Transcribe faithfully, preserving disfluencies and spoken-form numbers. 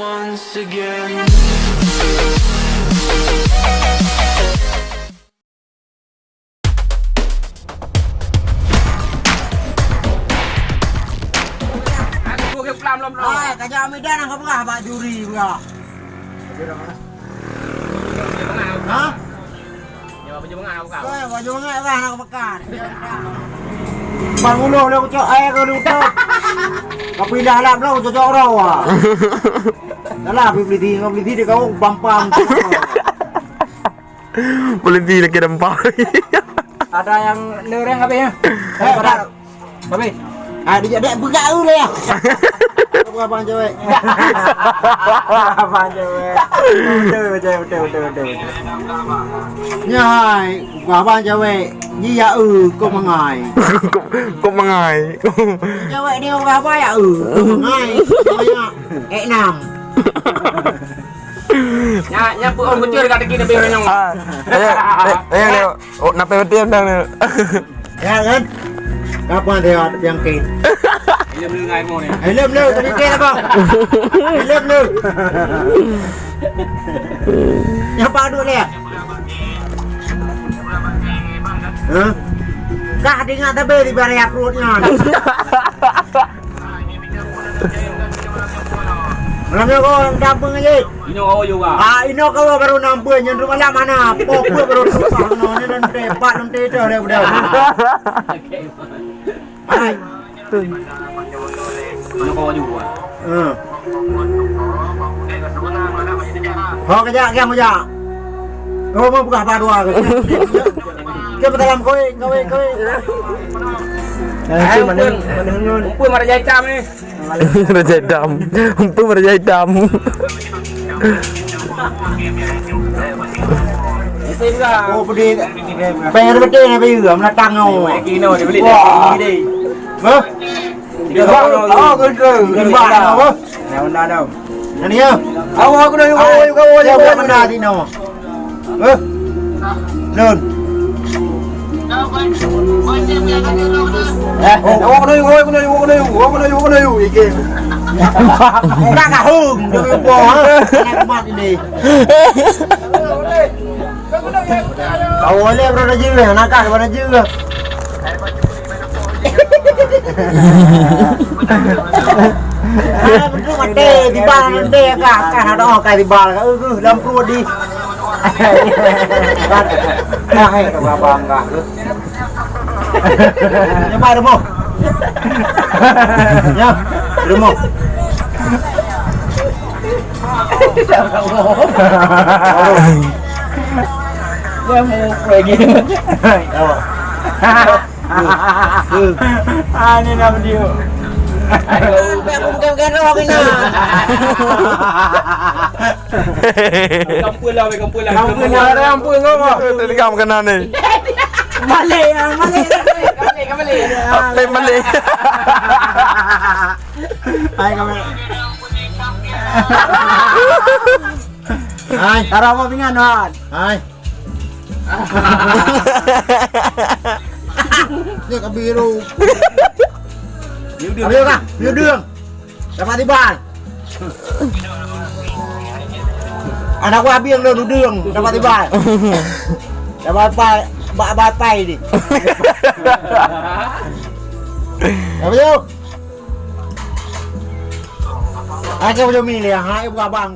Once again. Hai, kajak Medan nyang ka peugah bak juri peugah. Ha? Nyoe baju mangat nak buka. Eh, baju mangat lah nak buka. Ban muloh lé kucok air ke lutut. Ka pindah lap lom cocok roh ah. Dah lah, beli di, beli di dia kau pampang. Beli di lagi dampar. Ada yang lereng habis ya? Eh, ada. Tapi, ah, dia dek peugah eu lé. Apa abang cewek? Abang cewek. Betul, betul, betul, betul, betul, betul. Nyai, bukan abang cewek. Ni ya eu, kok mengai. Kok, kok mengai. Cewek ni bukan abang ya eu, kok mengai. Banyak. Eh, enam. Nya, nya peuôn kucur kat daki Nabi Ronyong. Ah, ayo, ayo, ayo, ayo. Oh, nape betul dah ni? Ya kan? Kapan dia ada penyakit? Ilem lu ngai mo ni. Ilem lu, tapi ke apa? Ilem lu. Yang pak duk lihat. Hah? Kah dengar tapi di bariak perutnya. Malam ni kau dah apa ngaji? Inoe kawa juga. Ah, inoe kawa baru nampak nyan rumah lah mana? Apa baru nampak mana? Ni nanti, pak nanti dah, dah, dah. Hai. Inoe kawa juga. Hmm. Ho kejak, kejak, kejak. Kau mau buka apa dua ke? Ke dalam koin, koin, koin. Nah, itu mana? Kumpul mara jai tam ni. Raja Hitam. Untung Raja Hitam. Oh, pedih. Pengen betul ni, Bayu. Menatang kau. Kino dia beli. Wah. Hah? Oh, oh, gendong. Limbah, apa? Ya, benar dah. Yang ni, ya? Awak aku dah, awak aku dah, awak aku dah. Eh? Lôn. Eh, awak kena yuk, awak kena yuk, awak kena yuk, awak kena yuk, awak kena yuk, awak kena yuk, ikut. Dah kahung, dia kena buang, ha? Anak mat ini. Awak boleh berada jin lah, nakal berada jin lah. Ah, betul mati, tiba nanti ka, ka ada ka tiba ka, uh, uh, dalam perut di. Dah, eh, tu abang ka. Nyoba demo. Ya, demo. Ya, mau pergi. Awak. Ah, ni nak video. Bukan, bukan, bukan, bukan, bukan. Kampung lah, kampung lah. Kampung lah, kampung lah. Tadi kamu kena ni. Balik, ah, balik, balik, balik, balik. Apa yang balik? Hai, kamu. Hai. Taruh apa pingan, Wan? Hai. Dia ke biru. Biru kah? Biru deng. Dapat tiban. Anak gua biang dah dudung, dapat tiban. Dapat pai, bak batai ni. Apa tu? Aku macam ni lah, hai bukan bang.